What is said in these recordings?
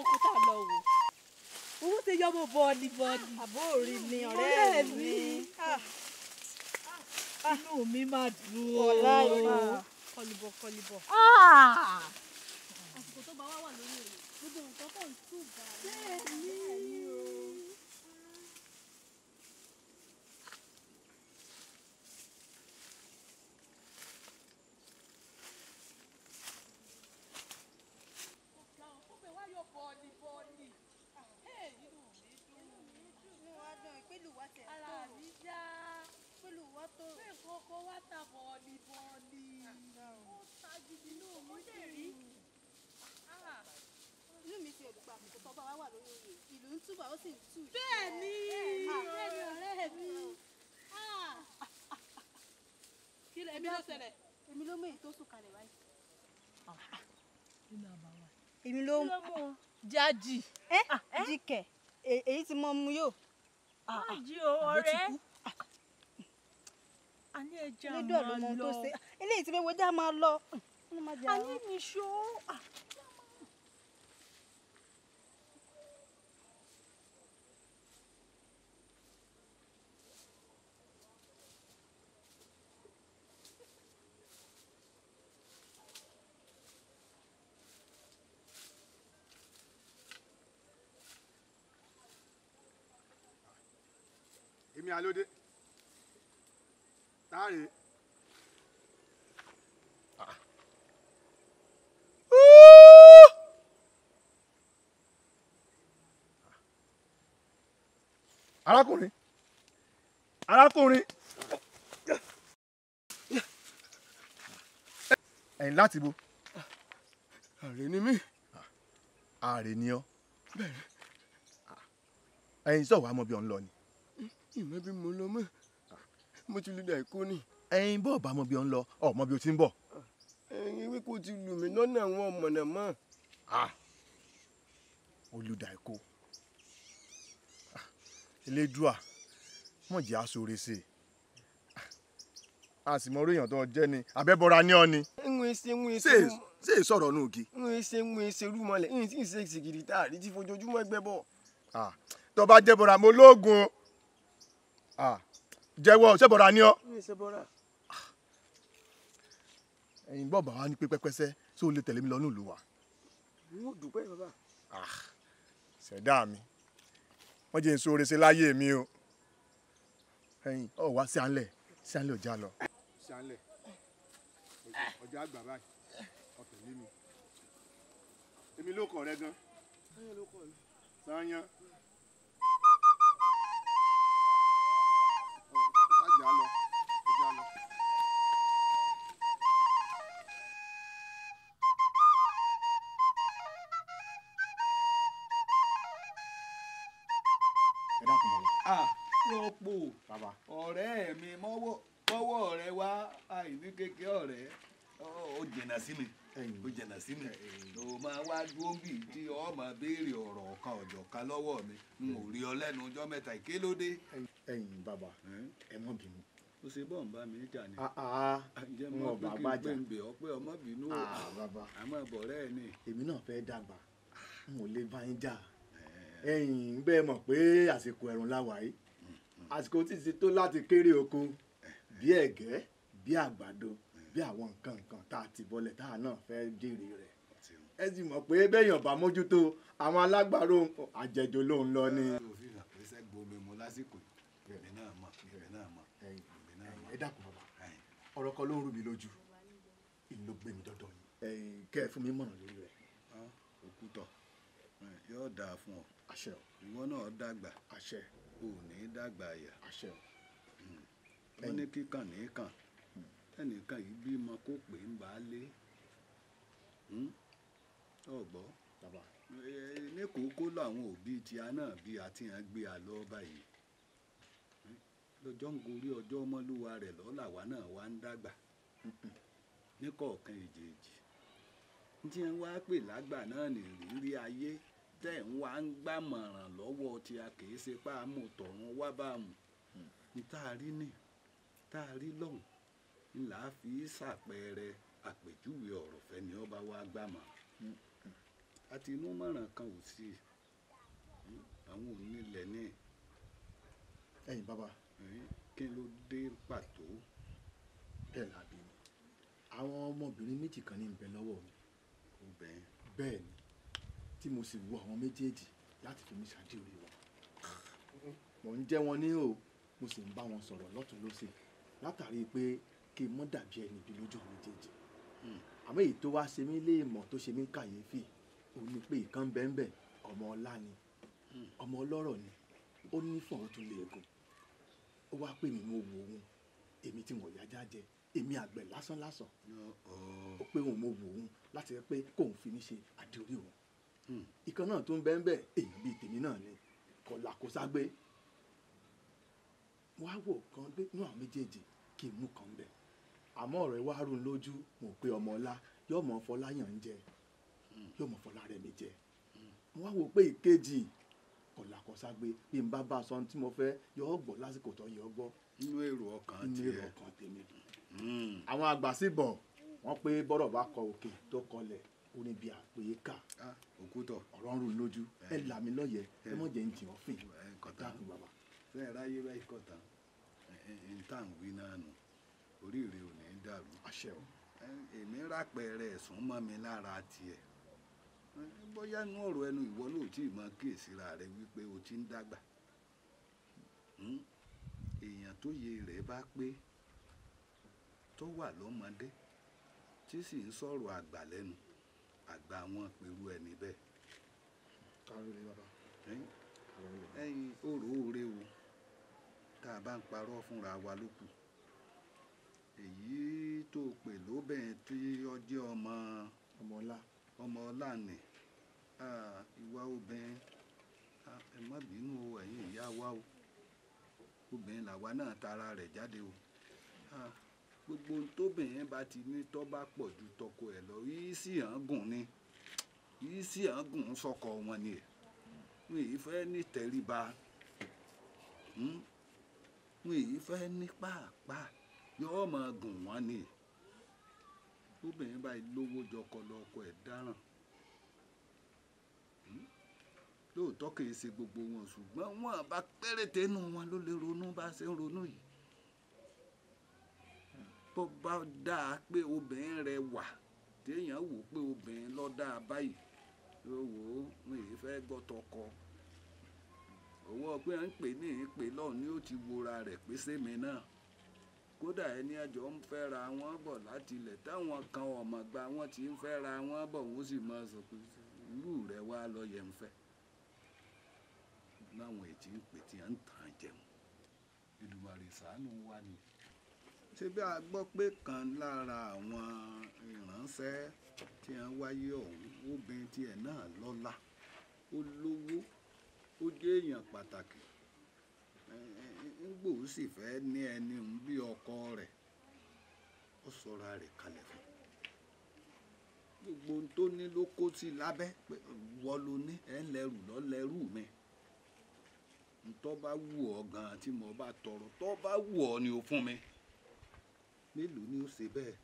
Kókó tá a lọ wò. Owó ṣe yọmọ bọ́ọ̀lì bọ́ọ̀lì. Àbó òrì ni ọ̀rẹ́ mi. Inú mi máa dùn o. Ọ̀la ìmọ̀. Kọlùbọ̀ kọlùbọ̀. Àsìkò tó bá wà wà lórí òye, gbogbo nǹkan kàn ń tù bá. Bẹ́ẹ̀ni o. Ara mi yá. Pẹ̀lú wa tó. Pé kókó wá ta bọ̀ọ̀lì bọ̀ọ̀lì. Ó ta gidi inú mi dùn. Inú mi ti ẹ̀dùn pa àsìkò tó bá wà wà lórí òye, ìlú ń túbà ó sì ń tù. Bẹ́ẹ̀ni, bẹ́ẹ̀ni ọ̀rẹ́ mi. Kí lè èmi ló ṣẹlẹ̀? Èmi ló mú èyí tó sùn kalẹ̀ báyìí. Èmi ló mú. Jájì. Ẹ́ jíkẹ̀ èyí tí mo mú yóò. Má jí o ọ̀rẹ́. A ní ẹja máa lọ. Eléyìí tí wọ́n já máa lọ. A ní nìṣó. Èmi àlódé táàrí. Arákùnrin, arákùnrin, ẹ̀yin láti bo. Ààrẹ ni mí. Ààrẹ ni ọ́. Ẹ̀yin sọ wàá mọ bí ọ ń lọ ni. Ìmọ̀ bí mo lọ mọ́, mo ti lu dàìkó ni. Ẹ̀yin bọ́ọ̀ bá mọ bí ọ ń lọ, ọ̀ mọ bí o ti ń bọ̀. Ẹ̀yin ewé kò ti lù mí lọ́nà àwọn ọmọnà mọ́. Olùdàìkó. Elédùà, mọ̀ jẹ́ aṣọre sí i. A sì mọ orí èèyàn tó jẹ́ ni, àbẹ́bọra ní ọ ni. Ń ṣe ń ṣe. Ṣé ìsọ̀rọ̀ nù kí? Ń ṣe ń ṣe rúmọlẹ̀, ń sì ń ṣe sìgìrì tá a rí tí fojoojúmọ́ ẹgbẹ́ bọ̀. Tó bá jẹ́ bọ̀rà mo lóògùn o. Jẹ́wọ́ ṣé bọ̀rà ni ọ́. Ṣe bọ̀rà. Ẹ̀yin bọ́ọ̀ bá wa ní pé pẹ́pẹ́sẹ́ ṣé o lè tẹ̀lé mi lọ nílùú wa. N ó dúpẹ́ bàbá. Ṣẹ̀dá mi, wọ́n jẹ́ n ṣoore ṣe láyé mi o. Ẹ̀yin ọ̀ wá sí ànlẹ̀ sí ànlẹ̀ ọjà lọ. Sí ànlẹ̀ ọjà àgbà báyìí ọ tẹ̀lé mi. Èmi ló kọ̀ rẹ gan. Sányán ló kọ̀ mi. Sányán. Ọjà lọ, ọjà lọ. Ẹ dákun bàbá. Rọ́pò ọ̀rẹ́ mi mọ́wọ́ rẹ wá àìní kékeré ọ̀rẹ́ ó jìnnà sí mi, ó jìnnà sí mi, ó máa wá dúró bì tí ó máa béèrè ọ̀rọ̀ ọ̀kan ọ̀jọ̀kan lọ́wọ́ mi, n ò rí ọ lẹ́nu ọjọ́ mẹ́ta ìkélódé. Ẹ̀yin bàbá ẹ má bínú. Ó ṣe bọ́ọ̀ ń bá mi jà ni. Ǹjẹ́ n mo ò pé bá kí n bá pé jà. ń bẹ̀ ọ́ pé ọmọ bínú o. Bàbá. Àmọ́ bọ̀rẹ́ ẹ ni. Èmi náà fẹ́ dàgbà, n ò lè bá yín jà. Ẹ̀yin bẹ́ẹ̀ mọ̀ pé àsìkò ẹ̀rùn la wà yìí. Àsìkò tí ti tó láti kéré oko bí ẹ̀gẹ́, bí àgbàdo, bí àwọn nǹkan nǹkan tá a ti bọ́lẹ̀ tá a náà fẹ́ jèrè rẹ̀. Ẹ sì mọ̀ pé bẹ́ẹ̀yàn bá mójútó àwọn alágbàro àjẹjò ló ń lọ ni. Ó fi hàn pé sẹ́gun omi mu lásìkò yìí. Èmi náà mọ̀, èmi náà mọ̀, èmi náà mọ̀. Ẹ dákun bàbá, ọ̀rọ̀ kan ló ń rú mi lójú, ìlú ló gbé mi dọ́dọ̀ yín. Ẹ̀yin kẹ́ ẹ fún mi mọ̀ràn lórí rẹ̀. Òkútọ̀ yóò dáa fún ọ. Àṣẹ o. Ìwọ náà dàgbà. Àṣẹ. O ò ní dàgbà àyà. Àṣẹ o. Wọ́n ní kíkàn ní kàn. Ẹnìkan yìí bímọ kó pè ń bá a lé. Ọ̀gbọ́. Bàbá. Ní kókó làwọn òbí tí a náà bí a ti hàn gbé a lọ báyìí. Lọ́jọ́ ń gorí ọjọ́ ọmọlúwa rẹ̀ lọ́la wa náà wá ń dàgbà. Ní kọ̀ọ̀kan èjèèjì. Tí wọ́n wá pè lágbà náà ní ìrírí ayé tẹ̀ ń wá ń gbàmọ̀ràn lọ́wọ́ tí a kì í ṣe pa àmú tọ̀run wá bá mú. Ní tá a rí ní, tá a rí lọ́hùn, ń là á fi ṣàpẹẹrẹ àpèjúwe ọ̀rọ̀ fẹ́ni ọba wá gbàmọ̀ràn. Àti inú mọ̀ràn kan ò sí, àwọn onílẹ̀ ní. Ẹ̀yin bàbá, kí ló dé pàtó? Bẹ́ẹ̀ làbí mi, àwọn ọmọbìnrin méjì kan ní ń bẹ lọ́wọ́ mi. Obìnrin? Bẹ́ẹ̀ ni, tí mo sì wo àwọn méjèèjì láti fi mí ṣáájú orí wọn. Mò ń jẹ́ wọn ní o, mo sì ń bá wọn sọ̀rọ̀ lọ́tùn lósì látàrí pé kí n mọ́ dàbí ẹni bí lójú àwọn méjèèjì. Àmọ́ èyí tó wá ṣe mí léèmọ̀ tó ṣe mí kàyéfì, òun ni pé ìkan bẹ́ńbẹ́ ọmọ ọlá ni, ọmọ ọlọ́rọ̀ ni, ó nífọ̀n ó tún léegun. Ó wá pè mí, mo wo òun, èmi tí mo yá jájẹ, èmi àgbẹ̀ lásán lásán. Ó pé òun mo wo òun láti rí pé kóun fi mí ṣe adé orí òun. Ìkan náà tó ń bẹ́ńbẹ́ èyí bíi tèmi náà ni, kọlà kó ságbé. Mo wá wò kan pé inú àwọn méjèèjì kí n mú kan bẹ̀. Àmọ́ ọ̀rọ̀ ẹ wá rú un lójú, mo pé ọmọ ọlá yóò mọ̀ Fọláyàn ń jẹ, yóò mọ̀ Fọlá rẹ̀ mi jẹ. Mo wá wò pé ìkejì kọlà kó ságbé, bí n bá bá a sọ ohun tí mo fẹ́ yóò gbọ́ lásìkò tó yẹ ọ gbọ́. Nínú èrò ọkàn Nínú tiẹ̀. èrò ọkàn tèmi. Àwọn àgbà sì bọ̀, wọ́n pé bọ́rọ̀ bá kọ òkè tó kọlẹ̀, ó ní bí àpè ká. Òkútọ̀. Ọ̀rọ̀ ń rú un lójú, ẹ là mí lọ́yẹ̀, ẹ mọ̀ jẹ́ ń jìn ọ́ fìn. Kọ̀tà. Dákun bàbá. Bẹ́ẹ̀ ráyé báyìí kọ̀tà. N tá à ń wí náà nù, orí rẹ ò ní dàrú. Àṣẹ o. Èmi rápẹrẹ ẹ̀sùn mọ́ mi lára tiẹ̀. Bóyá inú ọ̀rọ̀ ẹnu ìwọ ló tí ì mọ kíyèsíra rẹ wípé o ti ń dàgbà. Èèyàn tó yẹ rẹ̀ bá pé tó wà lọ́mọdé tí sì ń sọ̀rọ̀ àgbà lẹ́nu, àgbà wọn pẹ̀lú ẹni bẹ́ẹ̀. Kárólé bàbá. Ẹ̀yin òrò òre o, tá a bá ń parọ́ fúnra wa ló kù. Èyí tó pè lóbìnrin tí ó jẹ́ ọmọ ọmọ ọlá. Ọmọ ọlá ni. Ìwà obìnrin, ẹ má bínú o, ẹ̀yin ìyá wa o. Obìnrin làwa náà tara rẹ̀ jáde o. Gbogbo ohun tóbìnrin bá ti ní tó bá pọ̀ ju tọkọ ẹ̀ lọ, yìí sì hàn gùn ni. Yìí sì hàn gùn sọ́kọ wọn ni. Wọn èyí fẹ́ ní tẹríba. Wọn èyí fẹ́ ní pàápàá, yóò máa gùn wọ́n ni. Obìnrin báyìí lówó jọkọ lọ, ọkọ ẹ̀ dáràn. Lóòótọ́ kì í ṣe gbogbo wọn, ṣùgbọ́n wọn bá péréte nù wọn ló lè ronú bá ṣe ń ronú yìí. Bó bá dáa pé obìnrin rẹ wà, téèyàn wò pé obìnrin ló dáa báyìí, yóò wò ó, wọn èyí fẹ́ gbọ́ tọkọ. Owó pé à ń pè ní ìpè lọ́hùn ni ó ti wora rẹ̀ pé sẹ́mi náà. Kódà ẹni àjọ ń fẹ́ra wọn bọ̀ láti ilẹ̀ táwọn kan ọ̀mọ̀ gba wọn ti ń fẹ́ra wọn bọ̀, wọ́n sì máa sọ pé irú rẹ̀ wá lọ yẹ ń fẹ́. Láwọn ètí ń pè tí à ń tàn jẹun. Èdùmàrè ṣàánú wa ni. Ṣé bí a gbọ́ pé kan lára àwọn ìránṣẹ́ tí wọ́n wáyé ọ̀hún, obìnrin tiẹ̀ náà lọ́lá, ó lówó, ó jẹ́ èèyàn pàtàkì. Ńgbò ó sì fẹ́ ní ẹni ń bí ọkọ rẹ̀, ó sọra rẹ̀ kalẹ̀ fún un. Gbogbo ohun tó ní ló kó sí lábẹ́ pé wọ́n ló ní, ẹ̀ ń lẹ́rù lọ́ lẹ́rù mi. Ntọ́ bá wù ọ́ gan-an tí mo bá tọrọ, tọ́ bá wù ọ́ ni o fún mi. Mélòó ni ó ṣe bẹ́ẹ̀?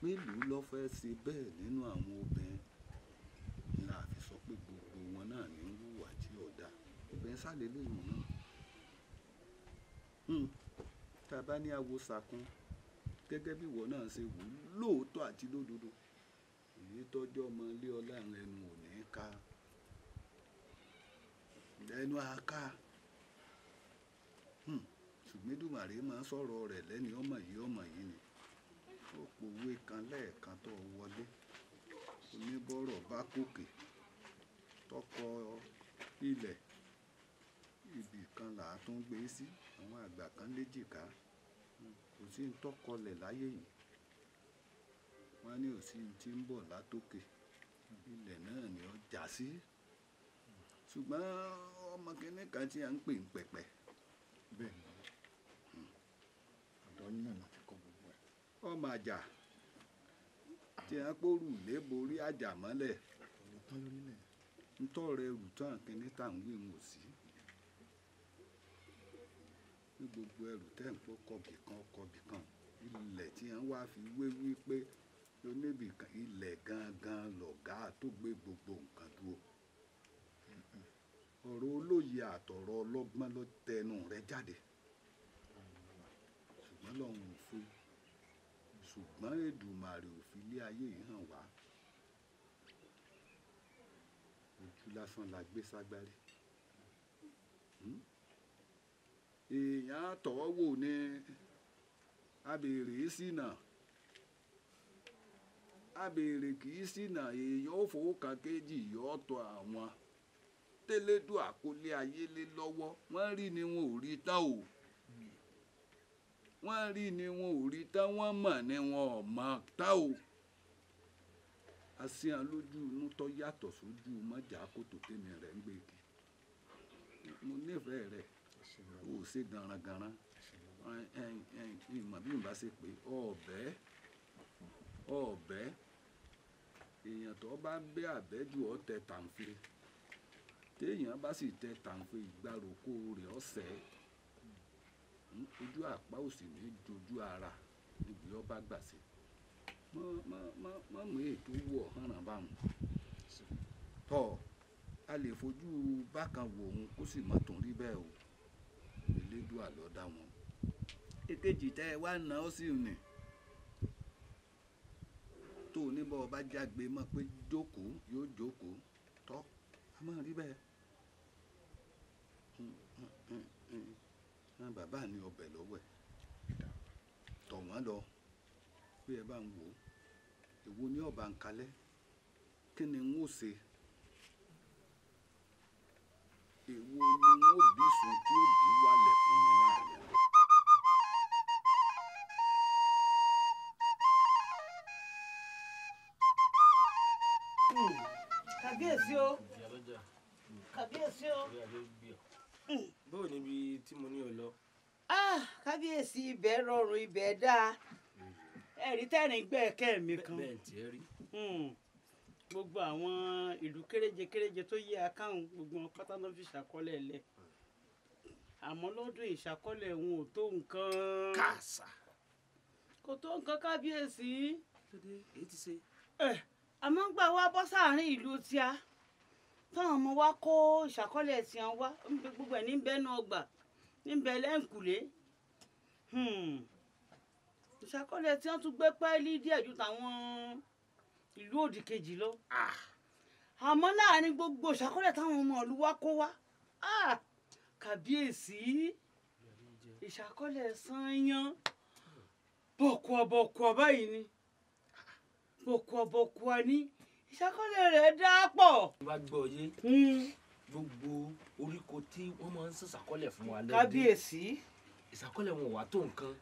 Mélòó ló fẹ́ ṣe bẹ́ẹ̀ nínú àwọn obìnrin? La fi sọ pé gbogbo wọn náà ní ń hùwà tí ò dáa. Obìnrin sálẹ̀ lóyún náà. Tá a bá ní awo sàkún, gẹ́gẹ́ bí ìwọ náà ṣe wù ú lóòótọ́ àti lódodo, èyí tọ́jú ọmọ ilé ọlá ẹnu ò ní ká. Ẹnu á ká. Ṣùgbọ́n Èdùmàrè máa ń sọ̀rọ̀ rẹ̀ lẹ́ni ọmọ yìí ọmọ yìí ni. Ó pòwe kan lẹ́ẹ̀kan tó wọlé. Oníbọ̀rọ̀ bá kòkè, tọkọ ilẹ̀, ibì kan là á tún gbé sí. Àwọn àgbà kan léjìká. Kò sí ń tọkọlẹ̀ láyé yìí. Wọ́n ní ò sí ń tí ń bọ̀ látòkè. Ilẹ̀ náà ni ó já sí. Ṣùgbọ́n ọmọ kìíní kan tí à ń pè ń pẹpẹ. Bẹ́ẹ̀ ni, ọ̀dọ̀ yín náà láti kọ́ gbogbo ẹ̀. Ọmọ àjà tí a pòrú lé borí àjà mọ́lẹ̀. Kò lè tán lórílẹ̀. Ntọ́ rẹ rù tán kìíní tá à ń wí ń wò sí. Ní gbogbo ẹrù tẹ́ ń pọ́ kọbì kan kọbì kan, ilẹ̀ tí a wá fi wé wí pé Oníbì kan ilẹ̀ gangan lọ̀gá tó gbé gbogbo nǹkan dúró. Ọ̀rọ̀ olóye àtọ̀rọ̀ ọlọ́gbọ́n ló tẹnu rẹ̀ jáde. Ṣùgbọ́n lọ́hùn ò fún, ṣùgbọ́n Èdùmàrè ò fi ilé ayé yìí hàn wá. Ojú lásán la gbé ságbárí. Èèyàn tọ́ wò ni abèrè ṣìnà, abèrè kì í ṣìnà, èèyàn ò fowó kan kéjì yóò tọ́ àwọn tẹ́lẹ́dùn àkọlé ayé lé lọ́wọ́. Wọ́n rí ni wọn ò rí tán o, wọ́n rí ni wọn ò rí tán, wọ́n mọ̀ ni wọn ò mọ̀ tán o. Àṣìyàn lójú inú tó yàtọ̀ sójú mọ́jà kòtò tèmi rẹ̀ ń gbé kí. Mo nífẹ̀ẹ́ rẹ̀, o ò ṣe garangaran. Ìmọ̀ bí n bá ṣe pé ọ̀bẹ ọ̀bẹ èèyàn tó bá bẹ́ àbẹ́jù ọ̀tẹ̀ tàǹfẹ́, téèyàn bá sì tẹ tàǹfẹ́ ìgbàròkó rẹ̀ ọ̀sẹ̀, ojú àpá ò sì ní jojú ara níbi ọba gbà sí. Mọ́ mú ètò wọ̀ hànà báwọn. Tọ́ a lè fojú bákan wò òun kó sì mọ́ tún rí bẹ́ẹ̀ o. Elédùà ló dá wọn. Èkejì tẹ́ ẹ wá ná ó sì nì. Tó o ní bọ́ ọba jágbe mọ́ pé jókòó yóò jókòó tọ́ a máa rí bẹ́ẹ̀. Bàbá ní ọbẹ̀ lọ́wọ́ ẹ̀, tọ̀ wọ́n lọ pé ẹ bá ń wò ó, èwo ni ọba ń kalẹ̀, kí ni n ó ṣe, èwo ni n ó bí sùn tí ó bí wálẹ̀ fún mi láàrin. Kábíyèsí o, kábíyèsí o. Bóò níbi tí mo ní o lọ. Kábíyèsí, ibẹ̀ rọrùn, ibẹ̀ dáa. Ẹ̀rí tẹ́rìn gbẹ̀kẹ́ mi kan. Bẹ́ẹ̀ tiẹ̀ rí. Gbogbo àwọn ìlú kéréje kéréje tó yí akáhùn gbogbo wọn pátá ló fi ṣàkọọ́lẹ̀ lẹ̀. Àmọ́ lọ́dún ìṣàkọọ́lẹ̀ wọn ò tó nǹkan. Kàṣà. Kò tó nǹkan kábíyèsí. Èyí ti ṣe. Àmọ́ ń gbà wá bọ́ sáàárín ìlú tíá táwọn ọmọ wa kó ìṣàkọọ́lẹ̀ tiẹ̀ wá gbogbo ẹ̀ níbẹ̀ náà ọgbà níbẹ̀ lẹ́ǹkùlé. Ìṣàkọọ́lẹ̀ tí wọ́n tún gbé pẹ́ẹ́lí díẹ̀ ju tàwọn ìlú òdì kejì lọ. Àmọ́ láàárín gbogbo ìṣàkọọ́lẹ̀ táwọn ọmọ ìlú wa kó wá, kàbíyèsí, ìṣàkọọ́lẹ̀ sányán bọ̀kùàbọ̀kùà báyìí ni, bọ̀kùàbọ̀kùà ni ìṣàkọọ́lẹ̀ rẹ̀ dá pọ̀. Bá gbọ́ yé gbogbo oríko tí wọ́n máa ń ṣàṣàkọọ́lẹ̀ fún wa lẹ́dí. Kábíyèsí. Ìṣàkọọ́lẹ̀ wọn ò wá tó nǹkan.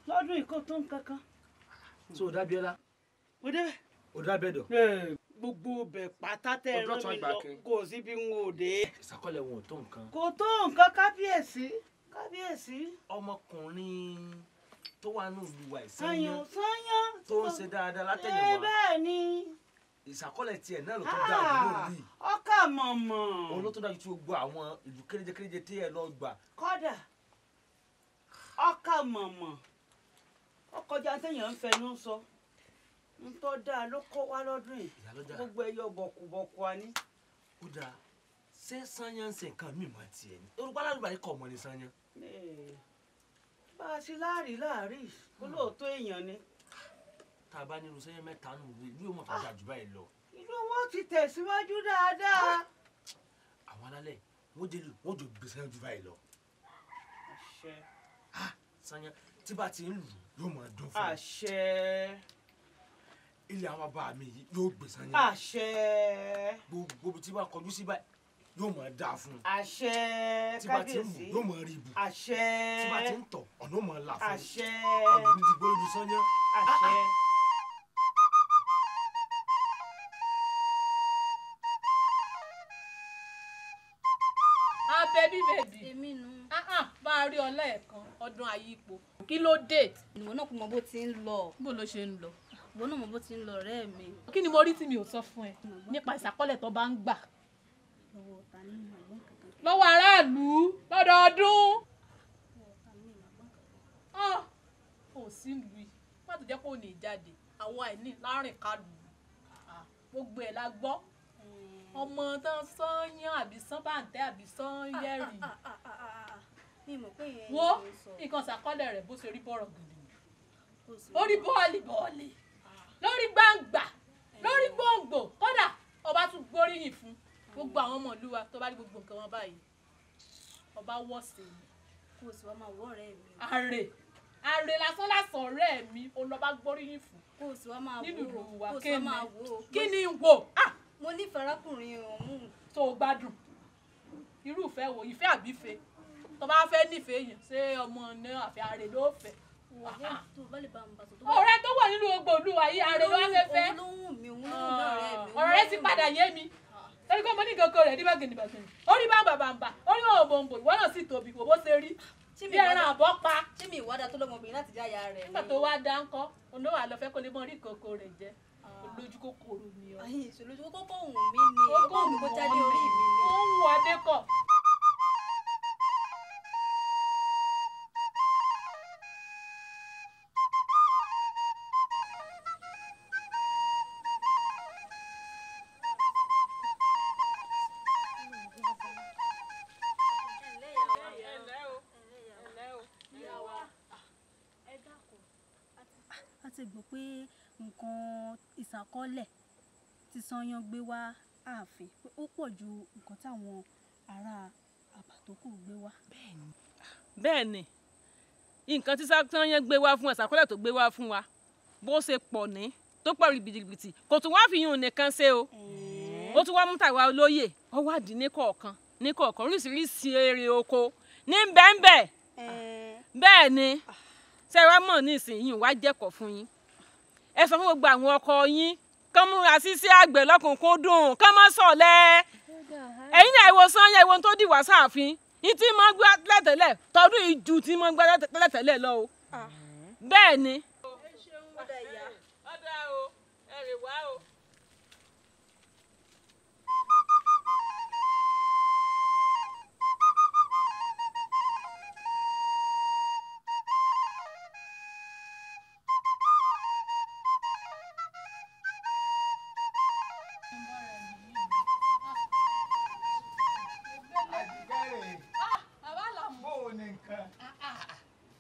Lọ́dún ìkó tó nǹkan kan. So dábíọ́lá. Mo débẹ̀. O dábẹ́dọ̀. Gbogbo bẹ̀ pátá tẹ́ ẹ rán mi lọ kò sí bí n ò dé. Ìṣàkọọ́lẹ̀ wọn ò tó nǹkan. Kò tó nǹkan kábíyèsí, kábíyèsí. Ọmọkùnrin tó wà ní ìlú wa ìsányán sányán tó ń ṣe dáadáa látẹ̀yìnwá. Bẹ́ẹ̀ ni. Ìṣàkọọ́lẹ̀ tiẹ̀ náà ló tó dáa jù lórí. Ọkà mọ̀mọ̀. Òun ló tó dáa ju tí gbogbo àwọn ìlú kéréje kéréje tí ẹ lọ gbà. Kọ́dà ọkà mọ̀mọ̀ ọkọjá téèyàn ń fẹnu sọ ń tọ́ dáa ló kó wá lọ́dún yìí gbogbo ẹyọ bọ̀kùbọ̀kù wa ní. Ó dáa, ṣé sányán ń ṣe nǹkan míì mọ́ tiẹ̀ ni? Orúkọ alálùbárí kọ̀ mọ́ ni sányán. Bá a ṣe láàrí láàrí kó lóòótọ́ èèyàn ni. Tá a bá nínú sẹ́yìn mẹ́ta nù ìlú yóò mọ̀ fàájà jù báyìí lọ. Ìlú wọn ti tẹ̀síwájú dáadáa. Àwọn alálẹ̀ wọ́n jẹ́ wọ́n jọ gbèsè jù báyìí lọ. Àṣẹ. Sányán tí bá ti ń lù yóò máa dún fún mi. Àṣẹ. Ilé àwọn bàbá mi yìí yóò gbèsè yẹn. Àṣẹ. Gbogbo ibi tí bá kọjú sí báyìí yóò máa dáa fún un. Àṣẹ. Tí bá ti ń lù yóò máa rí ibù. Àṣẹ. Tí bá ti ń tọ̀ ọ̀nà ó máa là fún un. Àṣẹ. Ọ̀nà ní ti gbórí ju sányán. Àṣẹ. Abẹ́bí bèbí. Èmi nu. Bá a rí ọ lẹ́ẹ̀kan ọdún ayípo. Kí ló dé? Ìwọ náà kò mọ bó ti ń lọ. Bó ló ṣe ń lọ? Ìwọ náà mọ bó ti ń lọ ọ̀rẹ́ mi. Kí ni mo rí tí mi ò sọ fún ẹ nípa ìṣàkọọ́lẹ̀ tó bá ń gbà? Lọ́wọ́ aráàlú lọ́dọọdún. Ò sí ìlú yìí. Má Má tó jẹ́ kó ní jáde àwọn àìní láàrin kálù gbogbo ẹ̀ la gbọ́. Ọmọ tán sányán àbí sánbàǹtẹ́ àbí sányẹ́rì. Wo nǹkan ṣàkọọ́lẹ̀ rẹ̀ bó ṣe rí bọ̀rọ̀ gidi ó rí bọ́ọ̀lì bọ́ọ̀lì lórí gbangba lórí gbòǹgbò kódà ọba tún gbóríyìn fún gbogbo àwọn ọmọ ìlú wa tó bá rí gbogbo nǹkan wọn báyìí ọba wọ́ sí i. Kò sì wá máa wọ́ ọ̀rẹ́ mi. Àrè àrè lásán lásán ọ̀rẹ́ mi òun lọ́ba gbóríyìn fún. Kò sì wá máa wò nínú ìlú wa kò sì wá máa wò ó. Kí ni n wò. Mo nífẹ̀ẹ́ arákùnrin ọ̀hún. Tó o gbádùn irúfẹ́ wo ìfẹ́ àbífẹ́ tó bá fẹ́ nífẹ̀ẹ́ yẹn ṣé ọmọ náà àfi àrè ló fẹ́. Ọ̀rẹ́ tó wà nínú gbogbo olúwa yìí àrè ló wá fẹ́ fẹ́. Ọ̀rẹ́ rẹ ti padà yé mi torí pé mo ní kankan rẹ̀ ní bàgìnì bàgìnì orí bàǹbà bàǹbà orí òbòǹbò ìwọ náà sì tóbi kò bó ṣe rí bí ẹran àbọ̀ pa. Ṣé mi ìwádà tó lọ́mọbìnrin láti já ya rẹ̀. Nígbà tó wá dá ńkọ́ òun ló wà lọ fẹ́ kó lè mọ rí ìkòkò rẹ̀ jẹ olójú kòkòrò ni ọ. Ìṣòlójú kókó òun mi ni ó kó òun kó jáde orí mi ni. Ó ń wọ adékọ̀. A ti gbọ́ pé nǹkan ìṣàkọọ́lẹ̀ tí Sányán gbé wá ààfin pé ó pọ̀ ju nǹkan táwọn ará àbá tó kù gbé wá. Bẹ́ẹ̀ ni nǹkan tí Sányán gbé wá fún wa ìṣàkọọ́lẹ̀ tó gbé wá fún wa bó ṣe pọ̀ ní tó pọ̀ rìbìtìrìbìtì kò tún wá fi yún nìkan ṣe o ó tún wá mú tàwa olóyè ó wá dín ní kọ̀ọ̀kan ní kọ̀ọ̀kan oríṣiríṣi èrè oko ní bẹ́ẹ̀nbẹ́ẹ̀ bẹ́ẹ̀ ni ṣé wàá mọ̀ ní ìsinyìí wá jẹ́kọ̀ọ́ fún yín ẹ sọ fún gbogbo àwọn ọkọ yín kán múra sí sí àgbẹ̀ lọ́kùnkúndùn kán má ṣọ̀lẹ ẹ̀yin náà ìwọ Sányán ìwọ tó dìwà sáàfin yín tí mo gbá tẹ́lẹ̀tẹ́lẹ̀ tọdún ìjù tí mo gbá tẹ́lẹ̀tẹ́lẹ̀ lọ o bẹ́ẹ̀ ni. Ọ̀dà o ẹ rè wá o.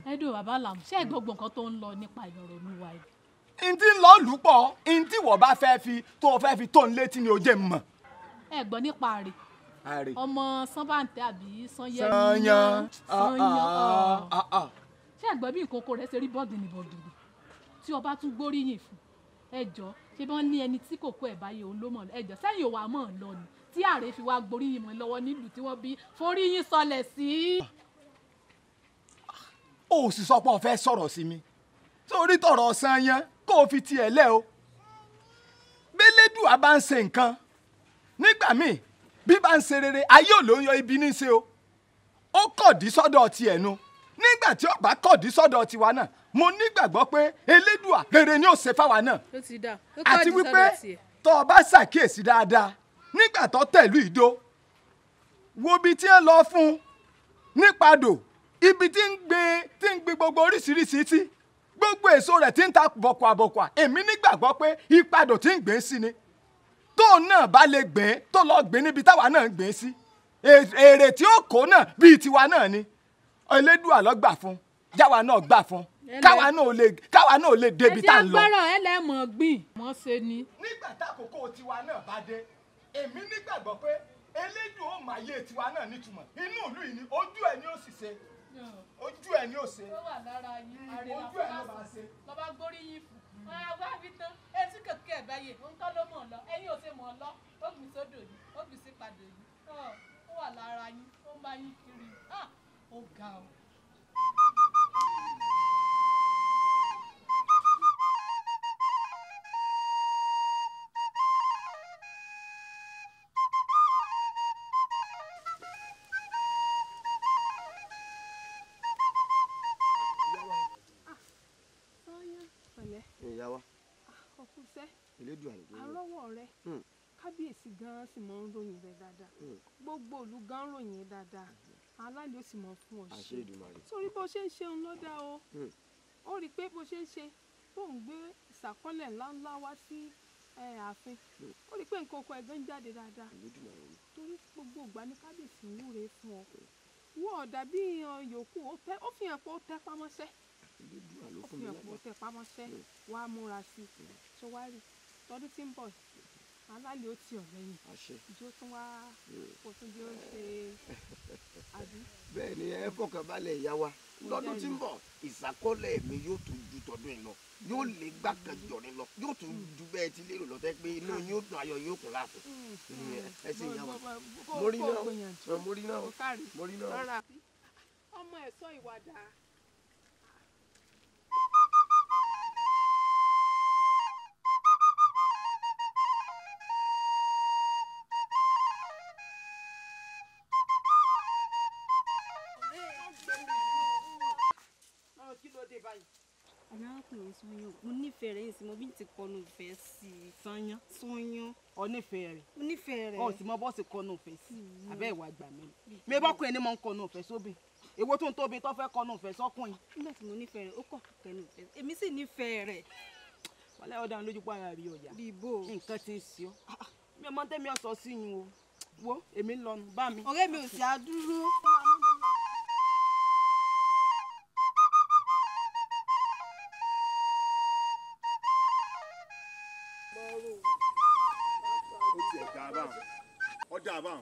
Ẹdùn bàbá làmú ṣé gbogbo nǹkan tó ń lọ nípa ìyọ̀rọ̀ olúwa yìí. N tí ń lọ lù pọ̀ n tí wọ́n bá fẹ́ fi tó o fẹ́ fi tó ń létí ni o jẹ́ mọ̀. Ẹ gbọ́ nípa rẹ̀ ọmọ Sánbàǹtẹ́ àbí Sányán Sányán ṣé ẹ gbọ́ bí ìkókó rẹ̀ ṣe rí bọ́gìnì bọ̀gìnì tí ọba tún gbóríyìn fún ẹ jọ ṣé bọ́n ní ẹni tí kòkó ẹ̀ báyìí òun ló mọ̀ ẹ jọ sẹ́yìn òwà mọ̀ ń lọ ni tí ààrẹ fi wá gbóríyìn mọ́ lọ́wọ́ nílùú tí wọ́n bí foríyìn sọlẹ̀ sí. Ó sì sọ pé o fẹ́ sọ̀rọ̀ sí mi torí tọ̀rọ̀ Sányán kó o fi tiẹ̀ lẹ̀ o bẹ́lẹ́dùá bá ń ṣe nǹkan nígbà míì bí bá ń ṣe rere ayé ò ló ń yọ ibi ní í ṣe o ó kọ̀dí sọ́dọ̀ tiẹ̀ nu nígbà tí ó bá kọ̀dí sọ́dọ̀ tiwa náà mo nígbàgbọ́ pé Elédùà rere ni ó ṣe fáwa náà àti wípé tó o bá ṣàkíyèsí dáadáa nígbà tó tẹ̀lú ìdó wo ibi tí ń lọ fún un nípadò ibi tí ń gbé gbogbo oríṣiríṣi tí gbogbo èso rẹ̀ tí ń ta bọ̀kùàbọ̀kùà èmi nígbàgbọ́ pé ìpadò tí ń gbé sí ni tóun náà bá lè gbé tó lọ gbé níbi táwa náà ń gbé sí èrè tí ó kó náà bíi tiwa náà ni Elédùà ló gbà fún jáwa náà gbà fún káwa náà lè débi tá ń lọ. Ẹ jẹ́ agbára ẹ lẹ́mọ̀ gbìn mọ́ ṣe ni. Nígbà tákòókò tiwa náà bá dé èmi nígbàgbọ́ pé Elédùà ó máa yé tiwa náà nítumọ̀ inú ìlú yìí ni ojú ẹ̀ ni ó sì ṣe ojú ẹ ni ó ṣe. Ó wà lára yín ojú ẹ ló máa ṣe. Lọ́ba gbóríyìn fún wọn á wá wí tán etí kẹ̀kẹ́ ẹ̀ báyìí nǹkan ló mọ̀ lọ ẹ̀yin ò ṣe mọ̀ lọ ó gbìn sódò yìí ó gbìn sí padò yìí ó wà lára yín ó ń bá yín kiri ó ga o. Ìyá wa ọkùnṣẹ́ Elédùà ló dé. Arọ́wọ́ rẹ kábíyèsí gan-an sì mọ̀ ń ròyìn rẹ dáadáa gbogbo ìlú gan-an ròyìn rẹ dáadáa alálẹ̀ ó sì mọ̀ fún ọ ṣe Àṣẹ Èdùmàrè. Sórí bó ṣe ń ṣeun ló dáa o ó rí i pé bó ṣe ń ṣe Tó ń gbé ìṣàkọọ́lẹ̀ ńláńlá wá sí ààfin, ó rí i pé nǹkan oko ẹ̀gán ń jáde dáadáa, torí gbogbo ìgbà ní kábíyèsí ń wúre fún ọ. Wọ́n ọ̀dà bí ìyàn yòókù, ó fi hàn pé ó tẹ́ pamọ́ṣẹ́, ó fi hàn pé ó tẹ́ pamọ́ṣẹ́. Wá múra sí i tó wá rí tọdún tí ń bọ̀, alálẹ̀ ó tì ọ́ lẹ́yìn, ìjó tún wá kó tún jẹ́ ó ṣe àbí. Bẹ́ẹ̀ ni, ẹ fọkàn balẹ̀ ìyá wa, lọ́dún tí ń bọ̀ ìṣàkọọ́lẹ̀ mi yóò tún ju tọdún yìí lọ, yóò lè gbàkanjọrin lọ, yóò tún ju bẹ́ẹ̀ ti lérò lọ, tẹ́ pé inú yóò dùn, ayọ̀ yóò kún láàfin. Ẹ ṣe ìyá wa, mo rí náà, mo rí náà, mo rí náà. Ọmọ ẹ̀ sọ ìwà dáa. Arákùnrin Sanyán, mo nífẹ̀ẹ́ rẹ̀ yìí sí, mo bí ti kọnu ìfẹ́ sí i. Sanyán. Sanyán. Ọ nífẹ̀ẹ́ rẹ̀. Mo nífẹ̀ẹ́ rẹ̀. Ọ sì mọ bọ́ọ̀sì kọnu ìfẹ́ sí i. Àbẹ́ ìwà àgbà mi. Mi bọ́kùnrin ni mo ń kọnu ìfẹ́ sóbìn. Èwo tó ń tóbi tó fẹ́ kọnu ìfẹ́ sọ́kùnrin. Nígbà tí mo nífẹ̀ẹ́ rẹ̀, ó kọ̀ kẹnu ìfẹ́. Èmi sì nífẹ̀ẹ́ rẹ̀. Wàlẹ́ ọ̀dà lójú pa ara rí ọ̀yà. Bíbó. Nǹkan ti ń ṣe ọ́. Mi ò mọ tẹ́mi ọ̀sọ̀ sí yín o. Wo èmi ń lọnu bá mi. Ọ̀rẹ́ mi ò sì á dúró. Ọjà àbáwọn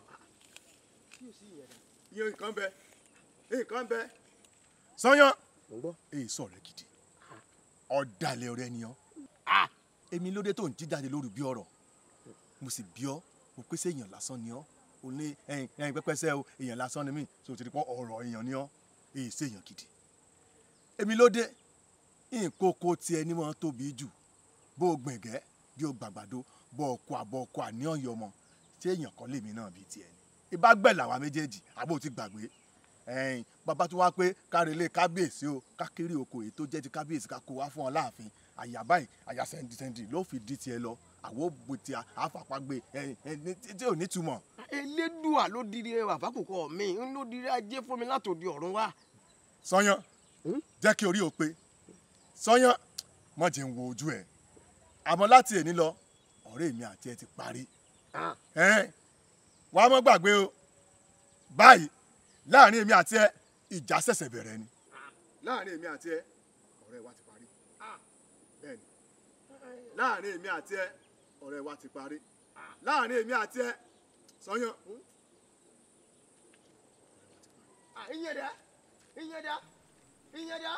iye nǹkan bẹ, nǹkan bẹ. Sanyán, èyí sọ̀rọ̀ gidi, ọ̀dàlẹ̀ ọ̀rẹ́ ni ọ́. Èmi lóde tó ń jí jáde lóru bí ọ̀rọ̀, mo sì bí ọ́, mo pèsè èèyàn lásán ni ọ́. O ní ẹ̀yìn ẹ̀yìn pẹ́pẹ́sẹ́ o, èèyàn lásán ni mí, so ti di pọ́ ọ̀rọ̀ èèyàn ni ọ́. Èyí sí èèyàn gidi. Èmi lóde ìkókó tiẹ̀ ní wọ́n tóbi jù, bó o gbẹ̀gẹ́ bí o gbàgbàdo, bó o kọ àbọ̀ kọ àníyàn yọ ọmọ tí èèyàn kan lèmi náà bíi tiẹ̀ ni. Ìbá gbẹ̀ làwa méjèèjì, àbó ti gbàgbé. Ẹ̀yin bàbá tó wá pé kárelé kábíyèsí o, kákiri oko èyí tó jẹ́ ti kábíyèsí ká kó wá fún ọ láàfin, àyà báyìí àyà sẹ́ndìsẹ́ndì ló fi di tiẹ̀ lọ, àwo bo ti àfàpágbé ẹ̀yìn tí ò ní túmọ̀. Elédùà ló dirí ẹwà fákòkò mi, ń ló dirí ajé fún mi látòdì ọ̀run wá. Sanyán, jẹ́ kí orí o pé. Sanyán, má jẹ́ ń wo ojú ẹ̀, àmọ́ láti èní lọ ọ̀rẹ́ mi àti ẹ ti parí. Wàá mọ́ gbàgbé o, báyìí láàrin èmi àti ẹ ìjà ṣẹ̀ṣẹ̀ bẹ̀rẹ̀ ni. Láàrin èmi àti ẹ ọ̀rẹ́ wa ti parí. Bẹ́ẹ̀ni, láàrin èmi àti ẹ ọ̀rẹ́ wa ti parí. Láàrin èmi àti ẹ Sanyán. Ìyẹn dá, ìyẹn dá, ìyẹn dá.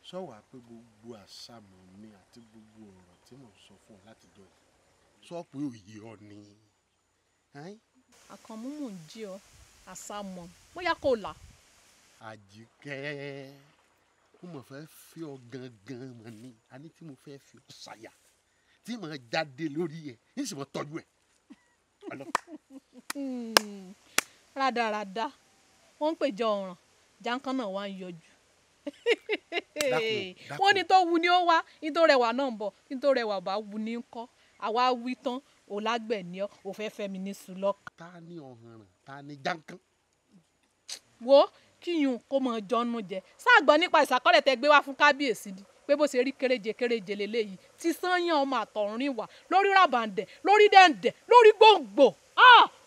Sọ wàá pé gbogbo àṣàmọ̀ mi àti gbogbo ọ̀rọ̀ tí mò ń sọ fún ọ látijọ́ yìí, sọ pé òye ọ ni. Àkànmú mò ń jí ọ, àṣàmọ̀ bóyá kò là. Àjíkẹ́, mo mọ̀ fẹ́ fi ọ gangan mọ̀ ni, a ní tí mo fẹ́ fi ọ ṣàyà tí mo jáde lórí ẹ̀ ní sì mo tọ́jú ẹ̀. Rádaràda, wọ́n ń pèjọ ọ̀ràn, jáǹkan náà wá ń yọjú. Wọ́n ní tó wu ni ó wá, ní tó rẹwà náà ń bọ̀, ní tó rẹwà bá wu ni ń kọ́, àwa wí tán, ò lágbẹ̀ ni ọ́, ò fẹ́ fẹ́ mi ní sùlọ́kà. Ta ni ọ̀hànràn, ta ni jáǹkan? Wo kíyùn kó mọ jọnu jẹ sáàgbọ́n nípa ìṣàkọọ́lẹ̀ tẹ gbé wá fún kábíyèsí ni pé bó ṣe rí kéréje kéréje leléyìí tí Sanyán ọmọ àtọ̀rìn wà lórí ràbàǹdẹ̀, lórí dẹ̀ǹdẹ̀, lórí gbòǹgbò,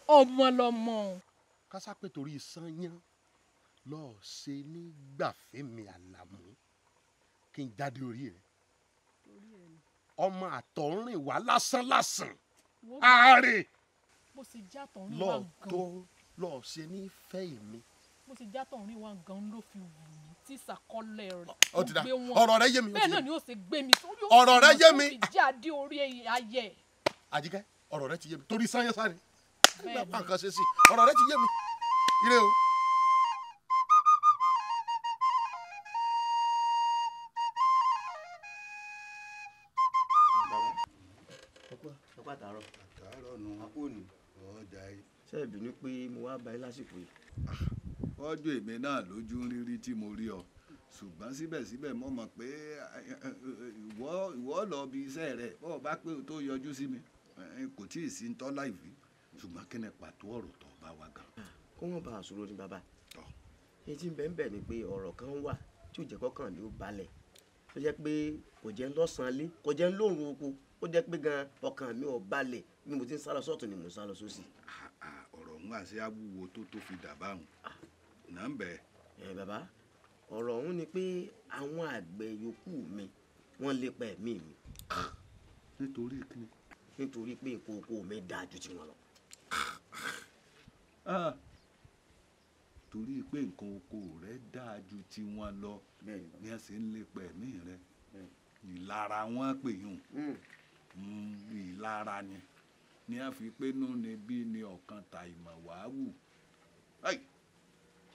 ọmọ lọmọ. Kásá pé torí Sanyán lọ́ọ́ ṣe ní gbàfẹ́mi Àlàmú kí n jáde orí rẹ̀, ọmọ àtọ̀rìn wà lásán lásán ààrẹ bó ṣe já tọ̀rìn wà gan lọ́ọ́ ṣe ní fẹ́ mi. Bó ṣe já tọ̀rìn wà gan ló fi wù mí tí ìṣàkọọ́lẹ̀ rẹ̀ ó ti dá ọ̀rọ̀ rẹ̀ yé mi. Bẹ́ẹ̀ náà ni ó ṣe gbé mi sórí ọ̀rọ̀ rẹ̀ yé mi. Ó fi jáde orí ayẹ. Àjíkẹ́, ọ̀rọ̀ rẹ̀ ti yé mi torí Sanyán sáré nígbà pa nǹkan ṣe sí, ọ̀rọ̀ rẹ̀ ti yé mi. Ire o. Àtàárọ̀. Àtàárọ̀ nù. Àkóònù. Ọjà yìí. Ṣé ẹ bínú pé mo wá bá yín lásìkò yìí? Ọjọ́ èmi náà lójú ń rírí tí mo rí ọ, ṣùgbọ́n síbẹ̀síbẹ̀ mo mọ̀ pé ìwọ Ọ lọ bí iṣẹ́ rẹ̀ bọ́ ọ bá pé o tó yọjú sí mi kò tí ì sí ń tọ́ láìfi ṣùgbọ́n kí ni pàtó ọ̀rọ̀ tó bá wa gan. Kó wọ́n bá a sọ̀rọ̀ ní bàbá. Èyí tí ń bẹ ń bẹ ni pé ọ̀rọ̀ kan wà tí ò jẹ́ kọ́kàn mi ó balẹ̀ tó jẹ́ pé kò jẹ́ ń lọ́sàn-án lé kò jẹ́ ń lóru oko ó jẹ́ pé gan ọkàn mi ò balẹ̀ bí mo ti ń sálọ sọ́tún ni mo ń sálọ sósì. Ọ̀rọ̀ ń wá sí awúwo tó fi dà báwọn náà ń bẹ. Ẹ bàbá, ọ̀rọ̀ ọ̀hún ni pé àwọn àgbẹ̀ yòókù mi wọ́n lépa ẹ̀mí mi. Nítorí kíni? Nítorí pé nǹkan oko mi dáa ju tiwọn lọ. Torí pé nǹkan oko rẹ dáa ju tiwọn lọ ni ẹ sì ń lépa ẹ̀mí rẹ. Ìlara wọn pè yùn. Ìlara ni a fi pé nú ni bí ni ọ̀kan ta ìmọ̀ wàá wù.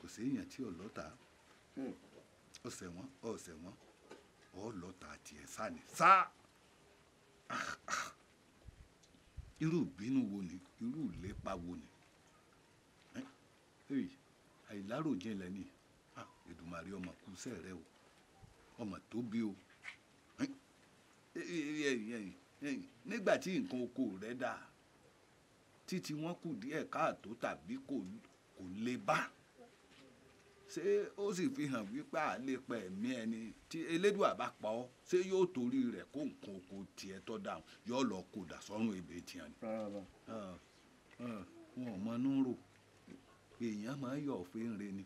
Kò séèyàn tí ò lọ́ta. Ọ̀sẹ̀ wọn ọ̀sẹ̀ wọn ọlọ́ta tiẹ̀ sáni sá. Irú ìbínú wo ni? Irú ìlépa wo ni? Àìláròjinlẹ̀ ni. Èdùmàrè ọmọ kú sẹ́ rẹ o, ọmọ tó bí o. Nígbà tí nǹkan oko rẹ dáa títí wọn kù díẹ̀ káàtó tàbí kò lè bá, ṣé ó sì fi hàn wípé à lè pa ẹ̀mí ẹni tí Elédùà bá pa ọ́, ṣé yóò torí rẹ̀ kó nǹkan oko tiẹ̀ tọ́ dáhùn yóò lọ kó dà sọ́run ebè tiẹ̀ ni. Wọn ò mọ inú rò, èèyàn máa ń yọ̀ ọ́ fẹ́ ń re ni.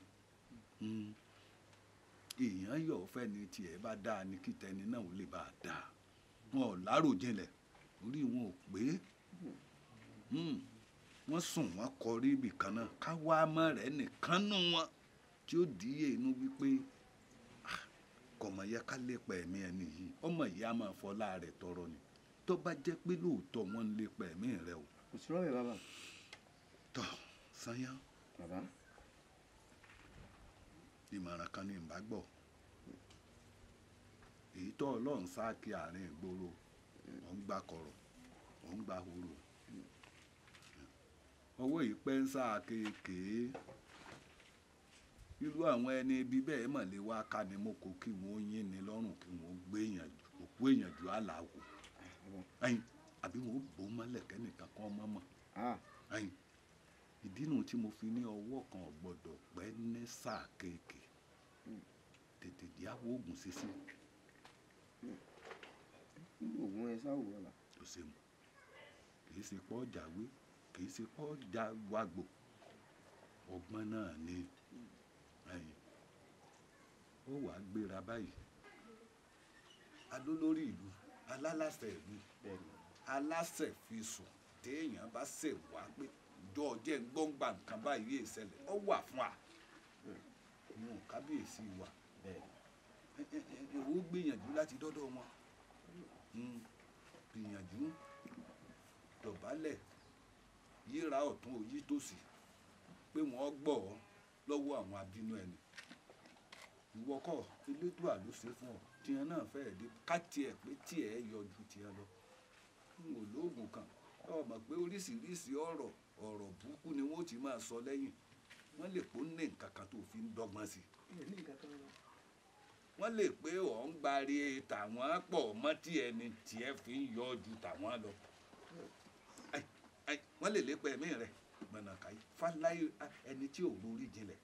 Èèyàn yọ̀ ọ́ fẹ́ ni tiẹ̀ bá dáa ni kí tẹni náà ò lè bá a dáa. Wọn ò láròjinlẹ̀, orí wọn ò pé. Wọ́n sùn wọ́n kọrí ibì kan náà ká wá mọ́ rẹ̀ nìkan nù wọn tí ó díye inú wípé kọ̀mọ̀ yẹ ká lépa ẹ̀mí ẹni yìí, ọmọ yìí á máa fọlá rẹ̀ tọrọ ni. Tó bá jẹ́ pé lóòótọ́ wọ́n ń lépa ẹ̀mí rẹ̀ o. Kò sí rọ́ọ̀bì bàbá. Tọ́ Sanyá. Bàbá. Ìmọ̀ràn kan ni ìbá gbọ́. Èyí tó Ọlọ́run sáàkì àárín ìgboro, ò ń gba kọ̀rọ̀, ò ń gba horo. Ọwọ́ yìí pẹ́ ń sáà kéékèé. Irú àwọn ẹni ibi bẹ́ẹ̀ mọ̀ lé wá ká ni mo kó kí wọ́n yín ni lọ́rùn kí wọ́n gbé òkú èèyàn jù àlàkù. Àbí wọ́n bò ó mọ́lẹ̀ kẹ́nìkan kan mọ́ mọ́. Ìdí nu tí mo fi ní ọwọ́ kan ò gbọ́dọ̀ pẹ́ ní sáà kéékèé. Tètè di àwọ̀ oògùn sísí. Oògùn ẹ sáwò wà. O ṣeun. Kì í ṣe pọ́ jáwé, kì í ṣe pọ́ já wàgbò. Ọgbọ́n náà ni. Ó wàá gbéra báyìí. Adólórí ìlú, alálàṣẹ ìlú, aláṣẹ fi sùn téèyàn bá ṣe wá pé jọ jẹ́ gbọ́ngbà nǹkan báyìí ìṣẹ̀lẹ̀ ó wà fún wa. Wọn kábíyèsí wa. Ó gbìyànjú láti dọ́dọ̀ wọn. Gbìyànjú dọ̀bálẹ̀ yíra ọ̀tún òyí tòsì pé wọ́n gbọ́ ọ lọ́wọ́ àwọn abínú ẹni. Ìwọ kọ́ Elédùà ló ṣe fún ọ, tiẹ̀ náà fẹ́ẹ̀ dé ká tiẹ̀ pé tiẹ̀ yọjú tiẹ̀ lọ. N ò lóògùn kan, ọ mọ̀ pé oríṣiríṣi ọ̀rọ̀ ọ̀rọ̀ burúkú ni wọ́n ti máa sọ lẹ́yìn. Wọ́n lè pò ní nǹkan kan tó fi ń dọ́gbọ́n sí. Wọ́n lè pé ọ̀ ń gbárí tàwọn pọ̀ mọ́ tí ẹni tiẹ̀ fi ń yọ ju tàwọn lọ. Wọ́n lè lépa ẹ̀mí rẹ̀ gbọ̀nàkàyí fáláyé ẹni tí ò lórí jinlẹ̀.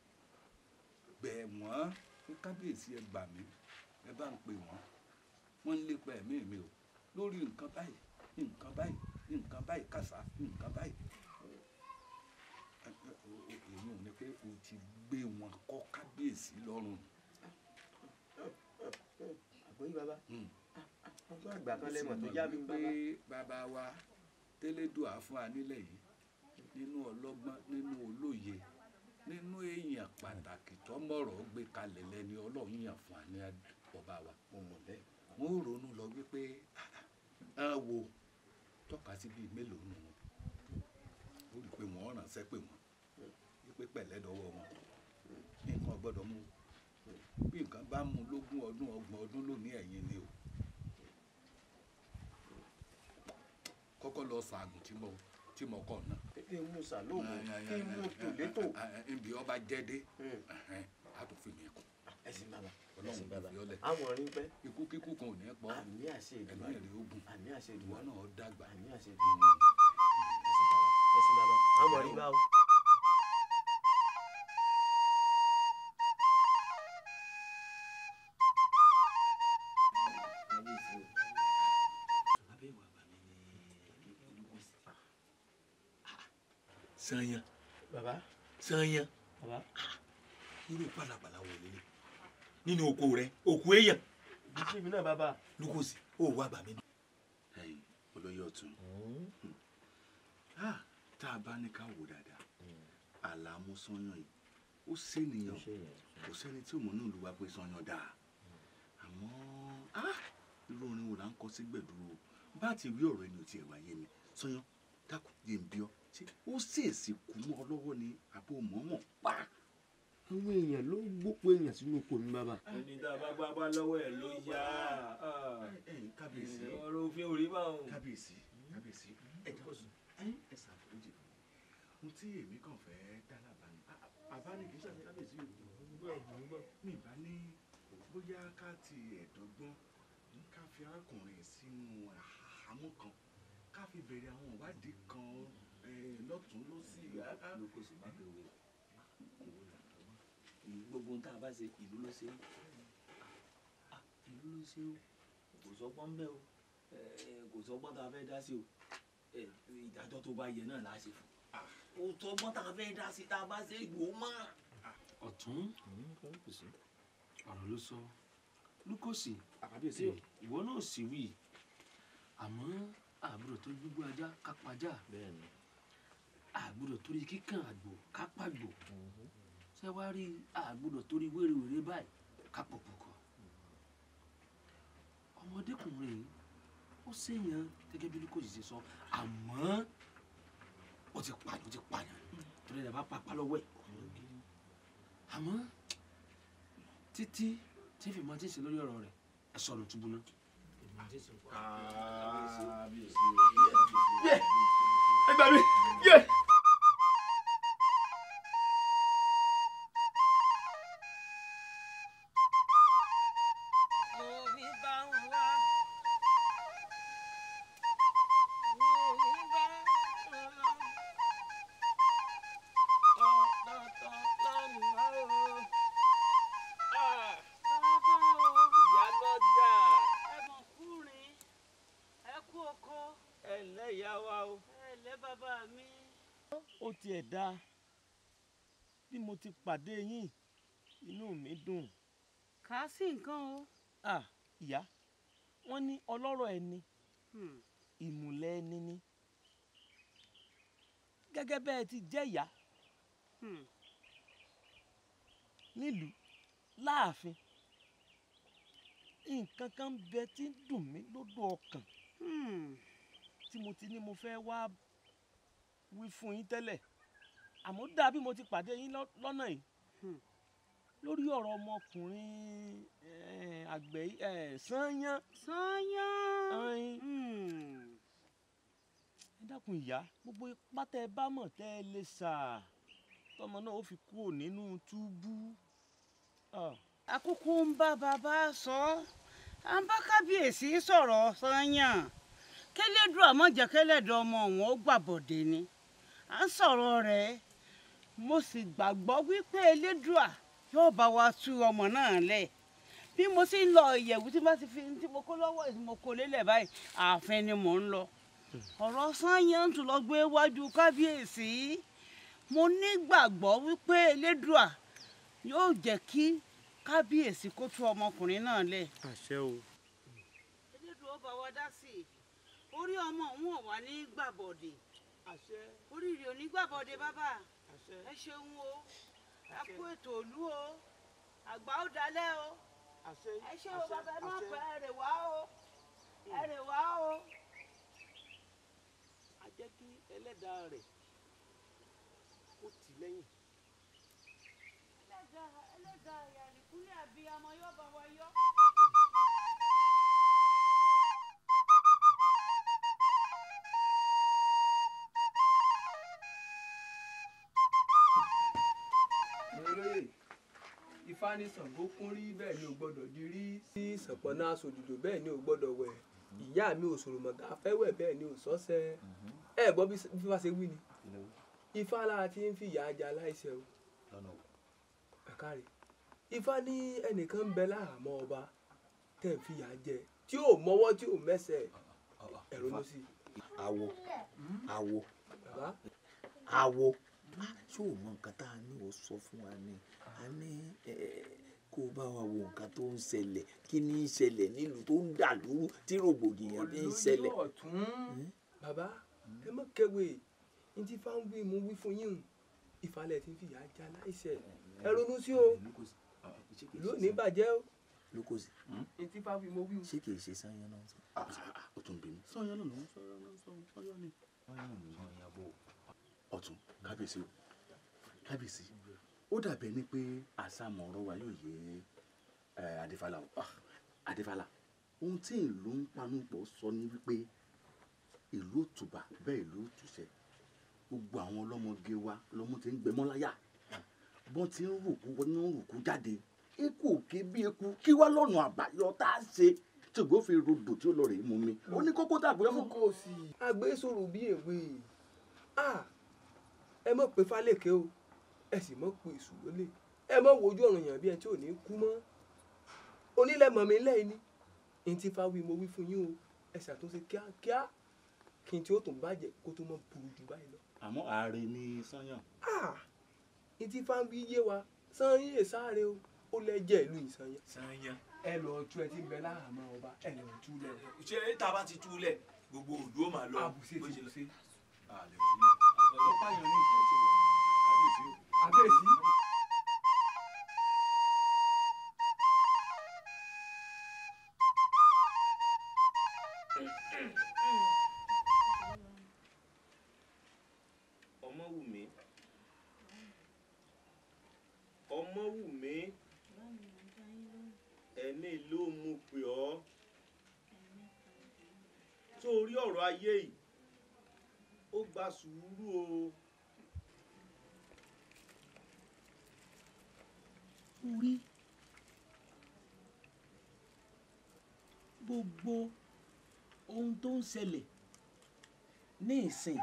Bẹ̀ wọ́n pé kábíyèsí ẹ gbà mí, ẹ bá ń pè wọ́n. Wọ́n ń lépa ẹ̀mí mi o lórí nǹkan báyìí, nǹkan báyìí, nǹkan báyìí kàṣà, nǹkan báyìí. Èyí ò ní pé o ti gbé wọn kọ́ kábíyèsí lọ́rùn. Àgbọ̀yé bàbá, ọgbọ́n àgbà kan lẹ́mọ̀ tó yá mi bàbá. Bàbá wa Tẹ́lẹ́dùà fún wa nílẹ̀ yìí nínú ọlọ́gbọ́n, nínú olóye, nínú èèyàn pàtàkì tó mọ̀rọ̀ gbé kalẹ̀ lẹ́ni Ọlọ́run yàn fún wa ní ọba wa. Wọ́n ò ronú lọ wípé á wo tọ́ka sí bíi mélòó nù wọn. Ó rí i pé wọ́n ránṣẹ́ pè wọ́n wípé pẹ̀lẹ́ dọwọ́ wọn. Nǹkan gbọ́dọ̀ mú. Bí nǹkan bá mú lógún ọdún ọgbọ̀n ọdún lónìí ẹ̀yìn ni o. Kọ́kọ́ lọ ṣaàgùn tí mo kọ̀ náà. Kí n mú sàlóògùn, kí n mú tòlétò. Nbí ọba jẹ́ dé, a tún fi mi kún. Ẹ sì bàbá. Ọlọ́run kò fi ọlẹ̀. Àwọn orin pẹ́. Ikú kíkú kan ò ní pọ̀. Àmì àṣẹ Èdùmàrè. Ẹ̀mí rẹ̀ ogun. Àmì àṣẹ Ìwọ Èdùmàrè. náà dàgbà. Àmì àṣẹ Èdùmàrè. Ẹ̀sìn bàbá. Àwọn orin bá o. Sanya. Bàbá. Sanya. Bàbá. Irú pàlàpàlà wo lélẹ̀? Nínú oko rẹ̀, òkú èèyàn. Bísí mi náà bàbá. Lukosi, ó wá bà mí. Ẹ̀yin olóyè ọ̀tún. Tá a bá ní ká wò dáadáa, Àlàmú Sanyàn yìí, ó ṣènìyàn. Kò sẹ́ni tí òmò náà lù wá pé Sanyàn dáa. Àmọ́ irú orin wo là ń kọ sí gbẹ̀du o? Bá ti wí ọ̀rọ̀ ẹni ò tiẹ̀ wáyé mi. Sanyàn, dákun yé n bí ọ. Ṣé ó ṣèèṣì kú mọ́ ọ lọ́wọ́ ni àbó mọ̀ọ́mọ̀ pa? Àwọn èèyàn ló gbópo èèyàn sínú oko mi bàbá. Ẹni tá a bá gbá bá lọ́wọ́ ẹ̀ ló yá. Kábíyèsí. Ọ̀rọ̀ òfin ò rí báwọn. Kábíyèsí, kábíyèsí, ẹ dákun, ẹ ṣàforíjì fún mi. Ohun tí èmi kàn fẹ́ dá lábàá ni, àbá ni kì í ṣàṣẹ kábíyèsí o. Mi bá ní bóyá ká ti ẹ̀dọ́gbọ́n ká fi arákùnrin sínú àhámọ́ kan, ká fi bẹ̀rẹ̀ àwọn ìwádìí kan lọ́tùn lósì. Lukosi má bẹ̀ wẹ̀. Gbogbo ohun tá a bá ṣe ìlú ló ṣe é. Ìlú ló ṣe o. Kò sọgbọ́n bẹ́ẹ̀ o. Kò sọgbọ́n tá a fẹ́ dá sí o. Ìdájọ́ tó bá yẹ náà la ṣe fún. Kò sọgbọ́n tá a fẹ́ dá sí tá a bá ṣe ìwò mọ́. Ọ̀tún ọ̀rọ̀ ló sọ. Lukosi, ìwọ náà sì wí. Àmọ́ àbúrò tó gbogbo ajá ká pajá. Àgbọ́dọ̀ torí kíkàn àgbò ká pàgbò. Ṣé wàá rí àgbọ́dọ̀ torí wérewère báyìí ká pọ̀pọ̀kọ̀. Ọmọdékùnrin yìí ó ṣèyàn gẹ́gẹ́ bí Lukosi ṣe sọ, àmọ́ ó ti pààyàn, ó ti pààyàn torí ẹ̀ bá papá lọ́wọ́ ẹ̀. Àmọ́ títí tí fi máa ti ṣe lórí ọ̀rọ̀ rẹ̀ ẹ sọ̀rọ̀ túbú náà. Yé! Ẹ gbà mí! Yé! Ó tiẹ̀ dáa bí mo ti pàdé yín, inú mi dùn. Kà á sí nǹkan o. Ìyá, wọ́n ní ọlọ́rọ̀ ẹni, ìmùlẹ̀ ẹni ni. Gẹ́gẹ́ bẹ́ẹ̀ ti jẹ́ ìyá nílùú láàfin, nǹkan kan bẹ tí ń dùn mí lódò ọkàn tí mo ti ní mo fẹ́ wá wí fún yín tẹ́lẹ̀, àmọ́ dà bí mo ti pàdé yín lọ́nà yìí lórí ọ̀rọ̀ ọmọkùnrin àgbẹ̀ Sanyàn. Sanyàn. Ẹ dákun ìyá, gbogbo ipá tẹ́ ẹ bá mọ̀ tẹ́ ẹ lè sà tọmọ náà ó fi kúrò nínú túbú. Àkókò ń bá bàbá sọ, à ń bá kábíyèsí sọ̀rọ̀ Sanyàn. Kẹ́lẹ́dùn àmọ́ jẹ́ kẹ́lẹ́dùn ọmọ òun ó gbàbọ̀dé ni. À ń sọ̀rọ̀ rẹ̀, mo sì gbàgbọ́ wípé Elédùà yóò bá wa tú ọmọ náà lẹ̀. Bí mo sì ń lọ ìyẹ̀wù tí bá ti fi tí mo kó lọ́wọ́ tí mo kó lélẹ̀ báyìí, ààfin ni mò ń lọ. Ọ̀rọ̀ Sanyàn tún lọ gbé wájú kábíyèsí. Mo nígbàgbọ́ wípé Elédùà yóò jẹ́ kí kábíyèsí kó tú ọmọkùnrin náà lẹ̀. Àṣẹ o. Elédùà ó bá wa dá sí i. Orí ọmọ òun ò wá ní gbàbọ̀dé. Oríire ò ní gbàbọ̀dé bàbá. Ẹ ṣeun o. Ẹ kú ètò òlú o. Àgbà ó dalẹ̀ o. Ẹ ṣe o bàbá, ẹ má pẹ́, ẹ rè wá o. Ẹ rè wá o. A jẹ́ kí ẹlẹ́dàá rẹ̀ kó tì lẹ́yìn. Ẹlẹ́dàá ìyàlíkúnlẹ̀ àbíyamọ yóò bá wa yọ. Ifá ní Ṣàngó kún rí bẹ́ẹ̀ ni ò gbọ́dọ̀ di rí sí Ṣànpọ̀nná aṣòjòjò bẹ́ẹ̀ ni ò gbọ́dọ̀ wẹ̀ ìyá mi òṣòròmọ̀gà fẹ́wẹ̀ bẹ́ẹ̀ ni ò sọ́sẹ́. Ẹ gbọ́ bí Ifá ṣe wí ni. Ifá lára ti ń fìyà jẹ aláìṣẹ̀ o. Ẹ̀ka rẹ̀ Ifá ní ẹnìkan ń bẹ láhàámọ́ ọba tẹ̀ ń fìyà jẹ tí ò mọwọ́ tí ò mẹsẹ̀ ẹ ronú sí i. Awo awo awo ṣé o mọ nǹkan tá a ní o sọ fún wa ni a ní kó o bá wa wo nǹkan tó ń ṣẹlẹ̀ kí ni ń ṣẹlẹ̀ nílùú tó ń dà lóru tí rògbòdìyàn fi ń ṣẹlẹ̀. Olóyè ọ̀tún bàbá ẹ mọ̀ kẹwé ní tí fáwọn wí mo wí fún yín ìfalẹ̀ tí ń fìyà jẹ aláìṣẹ̀ ẹ ronú sí o ìlú ò ní bàjẹ́ o. Lukosi. Etí bá wí mo wí o. Ṣé kìí ṣe Sányán náà sọ? O tún bí mi. Sányán náà ló ń sọ Sányán ni. Sányán bò. Ọ̀tún kábíyèsí o kábíyèsí ó dàbẹ̀ ni pé àsàmọ̀ ọ̀rọ̀ wa yóò yé Adéfálà o. Adéfálà ohun tí ìlú ń panupọ̀ sọ ni wípé ìlú ò tùbà bẹ́ẹ̀ ìlú ò tùṣẹ́ gbogbo àwọn ọlọ́mọge wa lọ́mọ ti ń gbẹmọ́ láyà bọ́n ti ń rùkú wọ́n ń rùkú jáde eku òkè bí eku kí wá lọ́nà àbáyọ tá a ṣe tí ògbó fi rodò tí ó lọ rèé mú mi ó ní kókó tá a gbé fún. Kò sí agbésòrò bí èwe ẹ mọ̀ pé fálékè o ẹ sì mọ̀ pé èṣù lólè ẹ mọ̀ wojú ọ̀run yàn bí ẹ tí ò ní kú mọ́ onílẹ̀ mọ̀ mi lẹ́yìn ni ní tí fáwí mo wí fún yín o ẹ ṣàtúnṣe kíákíá kí n tí ó tún bàjẹ́ kó tó mọ̀ burú jù báyìí lọ. Àmọ́ ààrẹ ni Sányán. Ní tí fáwí yé wa Sányán èsàrè o ó lẹ́jẹ̀ ìlú Ìsànyàn. Sányán. Ẹ lọ tú ẹ ti ń bẹ láhàámọ́ ọba ẹ lọ tú lẹ. Ṣé tá a bá ti tú lẹ̀ gbogbo òdu ó máa lọ. Àbùsè ti bùsè. Àlè túlẹ̀. Ọ̀pá yan ní ìfẹ́ tí wọ́n kábíyèsí o. Àbíyèsí. Ọmọwùmí Ọmọwùmí ẹ̀mí ló mú pè ọ́ sórí ọ̀rọ̀ ayé yìí ó gba sùúrù o. Orí gbogbo ohun tó ń ṣẹlẹ̀ ní ìsìn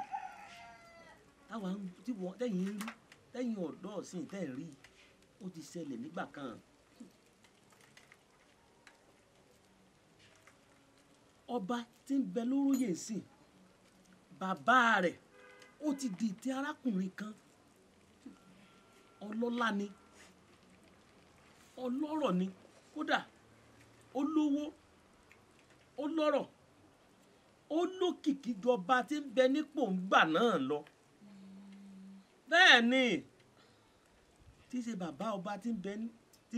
táwa tí wọ́n tẹ̀yìn ń rí tẹ̀yìn ọ̀dọ́ ọ̀sìn tẹ̀ ń rí ó ti ṣẹlẹ̀ nígbà kan. Ọba tí ń bẹ lóróyè sìn bàbá rẹ̀ ó ti di ti arákùnrin kan ọlọ́lá ni ọlọ́rọ̀ ni kódà ó lówó ó lọ́rọ̀ ó lókìkí jọba tí ń bẹ nípò ńgbà náà lọ. Bẹ́ẹ̀ ni tí í ṣe bàbá ọba tí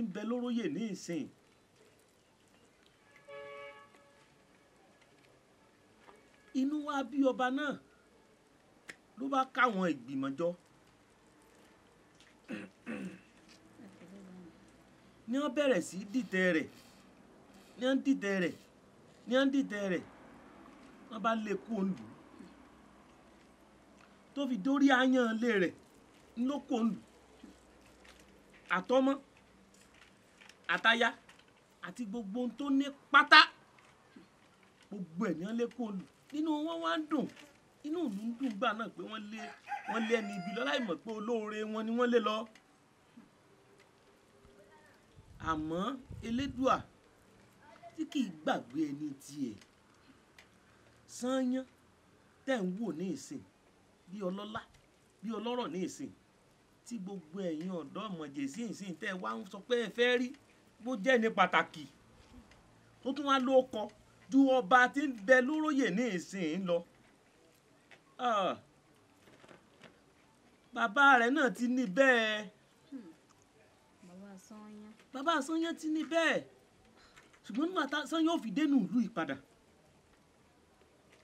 ń bẹ lóróyè ní ìsìn. Inú wa bí ọba náà ló bá káwọn ìgbìmọ̀ jọ ní wọ́n bẹ̀rẹ̀ sí dìtẹ̀ rẹ̀ ní wọ́n dìtẹ̀ rẹ̀ ní wọ́n dìtẹ̀ rẹ̀ wọ́n bá lé kó lù ú tó fi dórí aáyán ilé rẹ̀ ló kó lù àtọmọ àtaya àti gbogbo ohun tó ní pátá gbogbo ẹ̀ ní wọ́n lé kó lù nínú wọn wá ń dùn inú ìlú ń dùn gbà náà pé wọ́n lé ẹni ibi lọ láì mọ̀ pé olóore wọn ni wọ́n lé lọ. Àmọ́ Elédùà tí kì í gbàgbé ẹni tiẹ̀ Sányán tẹ̀ ń wò ní ìsìn bí ọlọ́lá bí ọlọ́rọ̀ ní ìsìn tí gbogbo ẹ̀yin ọ̀dọ́ mọ̀jẹ̀sí ìsìn tẹ́ wá ń sọ pé ẹ fẹ́ rí bó jẹ́ ní pàtàkì tó tún wá ló kọ ju ọba tí ń bẹ lóróyè ní ìsìn lọ. Bàbá rẹ̀ náà ti ní bẹ́ẹ̀. Bàbá Sányán ti ní bẹ́ẹ̀ ṣùgbọ́n nígbà tá Sányán ò fi dénú ìlú ìpadà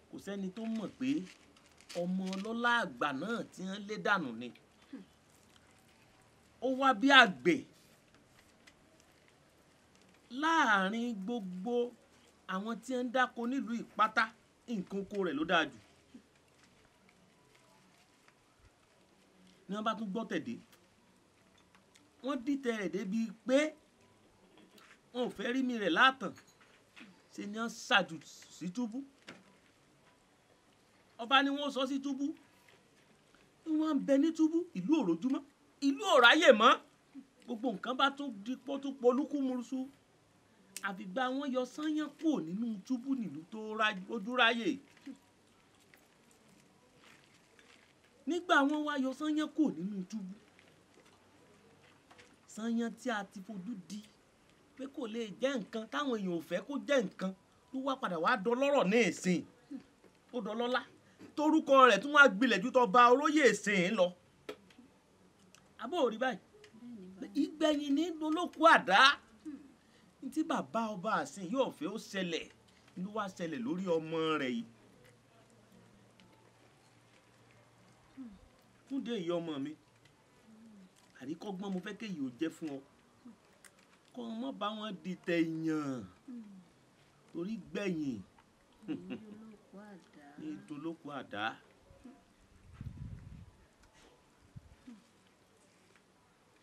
kò sẹ́ni tó mọ̀ pé ọmọ ọlọ́lá àgbà náà tí wọ́n lé dànù ni. Ó wá bí àgbẹ̀ láàrin gbogbo àwọn tí ń dáko nílùú Ìpátá nǹkan oko rẹ̀ ló dáa jù. Ni wọ́n bá tún gbọ́ tẹ̀dé Wọ́n dìtẹ̀ rẹ̀ débi pé wọn ò fẹ́ rí mi rẹ̀ látàn, ṣe ni wọ́n ṣàjù sí túbú. Ọba ni wọ́n sọ sí túbú, wọ́n ń bẹ ní túbú, ìlú òròjúmọ́, ìlú òráyè mọ́. Gbogbo nǹkan bá tún di pọ́tún polúkúmuṣu. Àfìgbà wọn yọ Sányán kúrò nínú túbú nílùú tó ojú ráyè. Nígbà wọn wá yọ Sányán kúrò nínú túbú, Sányán tí a ti fojú di pé kò lè jẹ́ nǹkan táwọn èèyàn ò fẹ́ kó jẹ́ nǹkan, ló wá padà wá dọlọ́rọ̀ ní ìsìn, ó dọlọ́lá, torúkọ rẹ̀ tún wá gbilẹ̀ ju tọba oróyè ìsìn lọ. Abó rí báyìí, ìgbẹ̀yìn ní dolóko àdá. Tí bàbá ọba àsìn yóò fẹ́ ó ṣẹlẹ̀ ló wá ṣẹlẹ̀ lórí ọmọ rẹ̀ yìí. Fúndé ìyá ọmọ mi, àríkọ́gbọ́n mo fẹ́ kéyìí ò jẹ́ fún ọ, kọ́ ọ mọ́ bá wọn dìtẹ̀ yàn, torí gbẹ̀yìn ní dolóko àdá.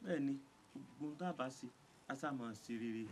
Bẹ́ẹ̀ ni gbogbo ohun tá a bá ṣe, a sá máa ṣe rere.